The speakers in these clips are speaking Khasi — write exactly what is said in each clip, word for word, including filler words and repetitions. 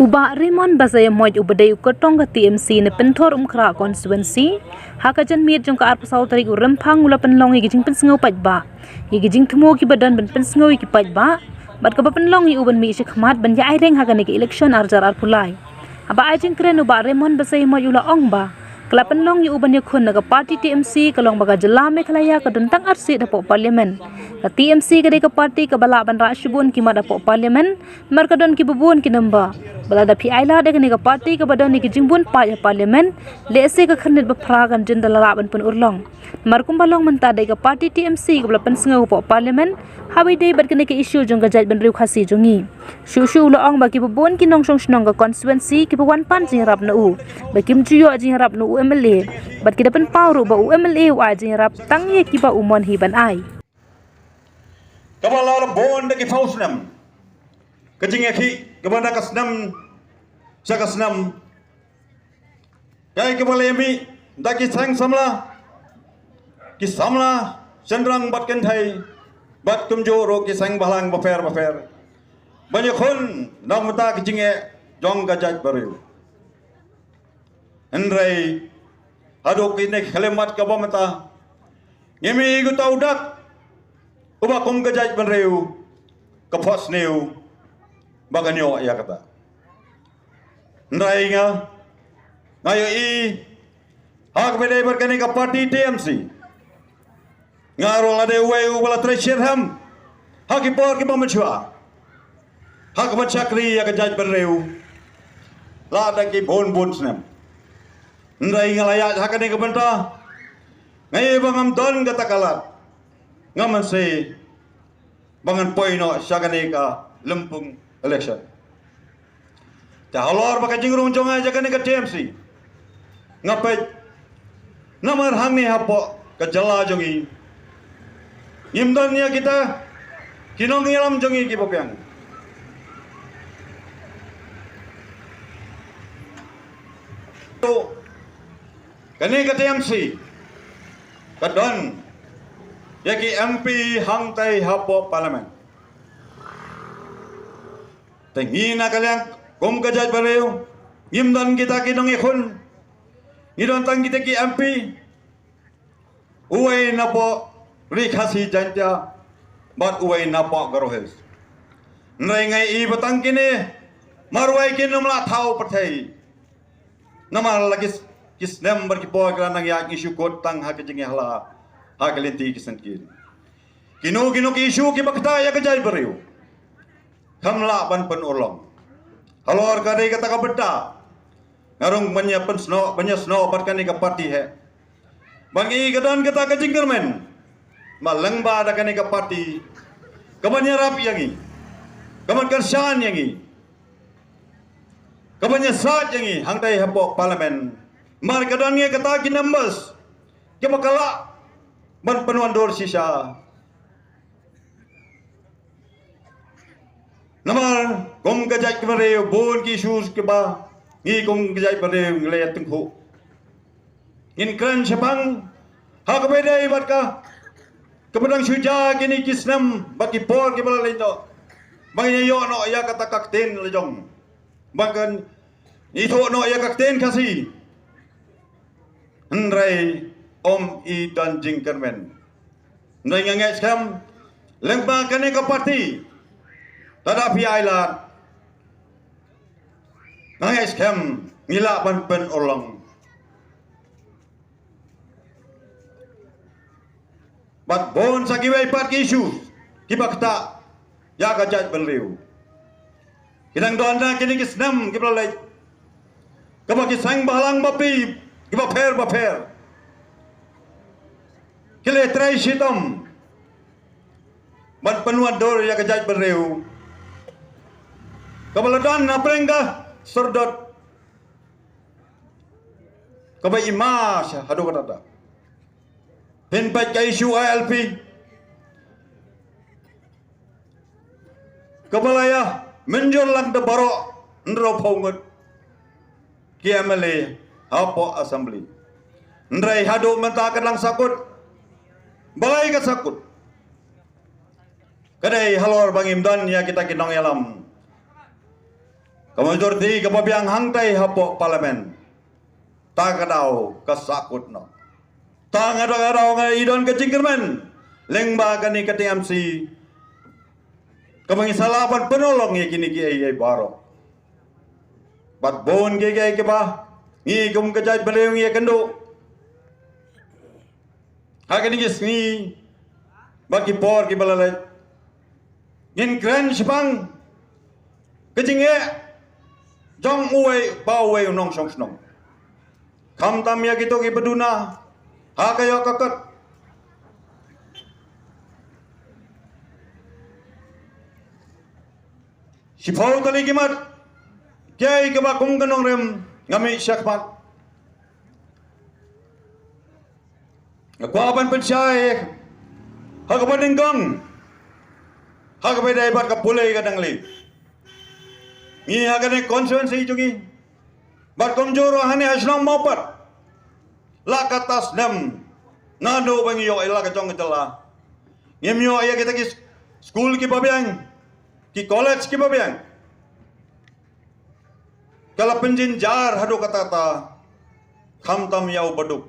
U Bah Raymond Basaiawmoit uba dei u kyrtong ka T M C na Pynthorumkhrah constituency, ha ka janmiet jong ka arphew saw tarik u Rymphang u la pynlong ïa ki jingpynsngew paidbah ïa ki jingthmu kiba don ban pynsngew ïa ki paidbah bad kaba pynlong ïa u ban mih shakhmat ban ïa aireng ha kane ka election ar hajar arphew lai. Haba ai jingkren u Bah Raymond Basaiawmoit u la ong ba ka la pynlong ïa u ban ïakhun na ka party T M C ka long ba ka jylla Meghalaya ka don tang ar seat hapoh parliament. Ka T M C ka dei ka party kaba lah ban rah shibun ki mat hapoh parliament, namar ka don kiba bun ki number. Ba lada phi ai lad ïa kane ka party kaba don ïa ki jingbun paid ha parliament, lehse ka khyrnit ba phra kan jin da la lah ban pynurlong. Namar kumba long mynta dei ka party T M C kaba la pynsngew hapoh parliament, haba ïadei bad kane ka issue jong ka jaitbynriew Khasi jong ngi. Shuh shuh u la ong ba kiba bun ki nongshong shnong ka constituency kiba wan pan jingïarap na u, ba kim ju ïoh jingïarap na u M L A, bad ki da pynpaw ruh ba u M L A u ai jingïarap tang ïa kiba u mon hi ban ai. Kaba la bun da ki phew snem ka jingïakhih, kaba na ka snem sha ka snem, ïa kaba la ïamih da ki seng samla, ki samla shynrang bad kynthei, bad kumjuh ruh ki seng bhalang bapher bapher, ban ïakhun na ka bynta ka jingeh jong ka jaitbynriew. Hynrei haduh kine ki khyllipmat kaba mynta, ngim i uta u dak uba kum ka jaitbynriew ka phohsniew ba kan ïoh ïa kata. Hynrei nga, nga ïohi ha kaba ïadei bad kane ka party T M C, nga ruh la dei uwei uba la trei shitrhem ha ki por kiba mynshuwa ha kaba shakri ïa ka jaitbynriew la da ki bun bun snem. Hynrei nga la ïaid ha kane ka bynta, nga ïohi ba ngam don kata ka lad, ngam mynsiem ba ngan poi noh sha kane ka lympung election. Te halor ba ka jingrung jong nga ïa kane ka T M C, nga peit namar hangne hapoh ka jylla jong ngi ngim don ïa kita ki nongïalam jong ngi kiba biang. To kane ka T M C ka don ïa ki M P hangtai hapoh parliament. Te ngi na ka liang kum ka jaitbynriew ngim don kita ki nongïakhun, ngi don tang kita ki M P, uwei napoh Ri Khasi Jaiñtia bad uwei napoh Garo Hills. Hynrei nga i ba tang kine marwei kin ym lah thaw pyrthei. Namar la ki s-, ki snem bad ki por ki la nang ïaid ngi shu kut tang ha ki jingïahala ha ki lynti ki syngkien. Kino kino ki issue kiba ktah ïa ka jaitbynriew, kam lah ban pynurlong. Halor ka dei kata ka bynta nga rung ban ïa pynsnoh, ban ïa snoh bad kane ka party hi. Ba ngi ka don kata ka jingkyrmen ba lyngba da kane ka party ka ban ïarap ïa ngi, ka ban kyrshan ïa ngi, ka ban ïasaid ïa ngi hangtai hapoh parliament. Namar ka don ngi kata ki numbers kiba ka lah ban pynwandur shisha. Namar kum ka jaitbynriew bun ki issues kiba ngi kum ka jaitbynriew ngi la ïa tyngkhuh. Ngin kren shaphang ha kaba ïadei bad ka, kaba dang shu jia kine ki snem bad ki por kiba la leit noh, ba ngin ïoh noh ïa kata ka ktien la jong, ba kan ithuh noh ïa ka ktien Khasi. Hynrei ym i don jingkyrmen. Hynrei nga ngeit skhem lyngba kane ka party, lada phi ai lad, nga ngeit skhem ngi lah ban pynurlong. Bad bun sa kiwei pat ki issue kiba ktah ïa ka jaitbynriew. Ki dang don na kine ki snem kiba la leit, kaba ki seng bhalang bapi kiba pher bapher ki la trei shitom ban pynwandur ïa ka jaitbynriew, kaba la don hapdeng ka sordot kaba i ma sha haduh katta. Phin peit ka issue I L P kaba la ïa mynjur lang da baroh hynriewphew ngut ki M L A hapoh Assembly. Hynrei haduh mynta ka dang sakut. Balei ka sakut? Ka dei halor ba ngim don ïa kita ki nongïalam Ka majority kaba biang hangtai hapoh Parliament. Ta ka daw ka sahkut noh. Ta nga da ka daw nga i don ka jingkyrmen lyngba kane ka T M C. Kaba ngi sa lah ban pynlong ïa kine kiei kiei baroh. Bad bun kiei kiei kiba ngi kum ka jaitbynriew ngi ïakynduh ha kine ki sngi bad ki por kiba la leit. Ngin kren shaphang ka jingeh jong uwei pa uwei u nongshong shnong. Khamtam ïa kito kiba duna ha ka ïoh ka kot. Shiphew tylli ki mat kiei kiba kum ka nongrim nga mih shakhmat. Nga kwah ban pynshai ha kaba nyngkong, ha kaba dei bad ka pule ka dangli. Ngi ha kane constituency jong ngi bad kumjuh ruh hangne ha shnong Mawpat, la katta snem naduh ba ngi ïoh ïa la ka jong ka jylla, ngim ïoh ïa kita ki skul kiba biang, ki college kiba biang. Ka la pynjynjar haduh katta katta, khamtam ïa u baduk.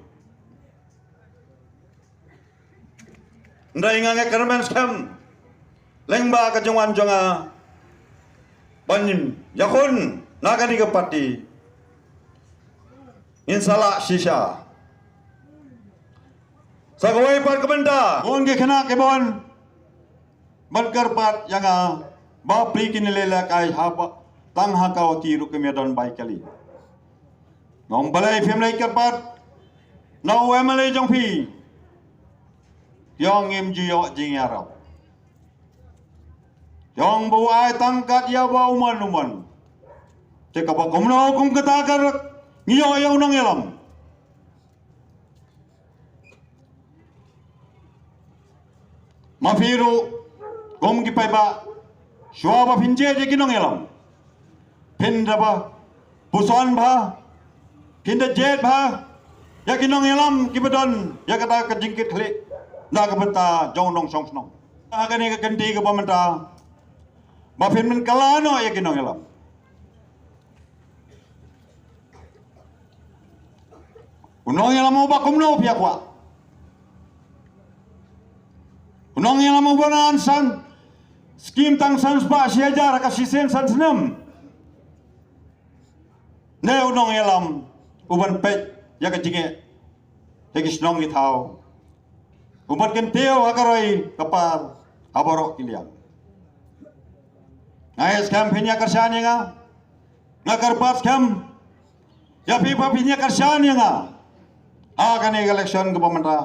Hynrei nga nga kyrmen skhem lyngba ka jingwan jong nga ban ïakhun na kane ka party. Ngin sa lah shisha. Sa kawei pat ka bynta, bun ki khynnah ki bun ban kyrpad ïa nga ba phi kin leh lehkai haba tang ha ka wati ruh kim ïa don bai kali. Nga ong balei phim leh kyrpad na u M L A jong phi. Ïa ngim ju ïoh jingïarap. Ïa ong ba u ai tang kat ïa ba u mon u mon. Te kaba kumno kum kata ka ngi ïoh ïa u nongïalam. Ma phi ruh kum ki paidbah, shuwa ba phin jied ïa ki nongïalam, phin da ba puson bha, phin da jied bha ïa ki nongïalam kiba don ïa kata ka jingkitkhlieh na ka bynta jong u nongshong shnong. Ha kane ka kynti kaba mynta ba phin pynkylla noh ïa ki nongïalam. U nongïalam uba kumno phi ïa kwah? U nongïalam uba nang san skim tang san spah shi hajar ha ka shisien san snem? Ne u nongïalam uban peit ïa ka jingeh ïa ki shnong ki thaw, uban kyntiew ha ka roi ka par ha baroh ki liang? Nga ïa skhem phin ïa kyrshan ïa nga. Nga kyrpad skhem ïa phi ba phin ïa kyrshan ïa nga ha kane ka election kaba mynta.